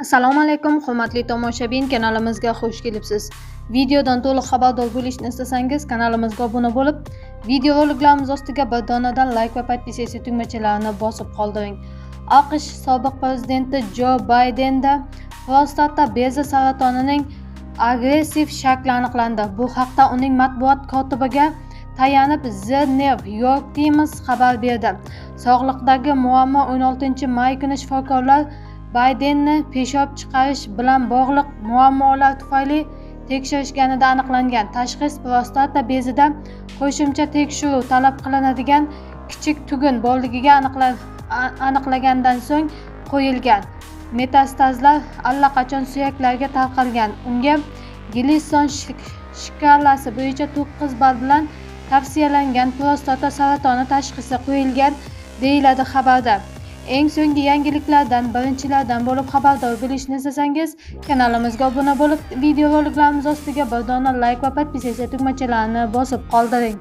Assalomu alaykum, hurmatli tomoshabin, kanalimizga xush kelibsiz. Videodan to'liq xabardor bo'lishni istasangiz, kanalimizga obuna bo'lib, videoroliklarimiz ostiga bir donadan like va подписаться tugmachalarini bosib qoldiring. AQSh sobiq prezidenti Jo Baydenda prostata bezi saratonining agressiv shakli aniqlandi. Bu haqda uning matbuot kotibiga tayanib The New York Times xabar berdi. Sog'liqdagi muammo 16 may kuni shifokorlar Baydenni peshob chiqarish bilan bog'liq muammolar tufayli tekshirishganida aniqlangan. Tashxis prostata bezida qo'shimcha tekshiruv talab qilinadigan kichik tugun borligiga aniqlagandan so'ng qo'yilgan. Metastazlar allaqachon suyaklarga tarqalgan. Unga Glisson shkalasi bo'yicha 9 ball bilan tavsiyalangan prostata saratoni tashxisi qo'yilgan, deyiladi xabarda. Eng so'nggi yangiliklardan birinchilardan bo'lib xabardor bo'lishni istasangiz, kanalimizga obuna bo'lib, videoroliklarimiz ostiga bir dona like va подписаться tugmachalarini bosib qoldiring.